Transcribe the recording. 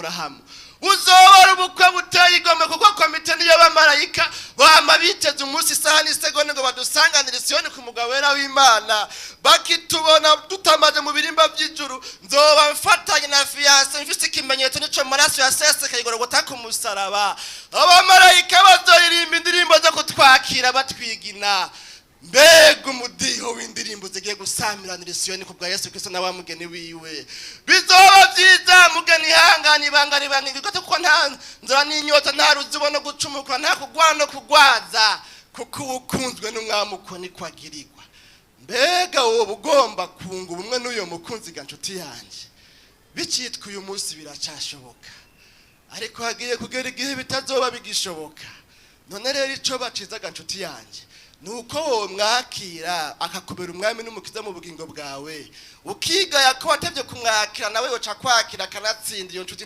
Aburahamu. Buzoba ari ubukwe buteye igomwe, kuko komite niyo bamarayika bama biteze umunsi, isaha n'isegonda ngo badusanganire Siyoni ku mugabo wera w'Imana. Bakitubona dutamaje mu birimba by'ijuru, nzoba mfatanye na fiancé, mfise ikimenyetso n'ico maraso yasesekaye Igorogota ku musaraba. Abamarayika bazoyirimba indirimbo zo kutwakira batwigina. Mbega umudiho w'indirimbo zigiye gusamiranira Isiyoni ku bwa Yesu Kristo na wa mugeni wiwe! Bizoba byiza. Mugeni, ihangane, ibanga ribanga ibigote, kuko nta nzara n'inyota, nta ruzuba no gucumukura, nta kugwana no kugwaza, kuko uba ukunzwe n'umwami, uko niko agirirwa. Mbega wowe ugomba kunga ubumwe n'uyo mukunzi ga nshuti yanjye? Bicitwa uyu munsi biracashoboka, ariko hagiye kugera igihe bitazoba bigishoboka. None rero ico bacizaga, nshuti yanjye, ni uko wowe mwakira akakubera umwami n'umukiza mu bugingo bwawe, ukigaya ko watevye kumwakira, nawe yoca kwakira akanatsinda iyo nshuti.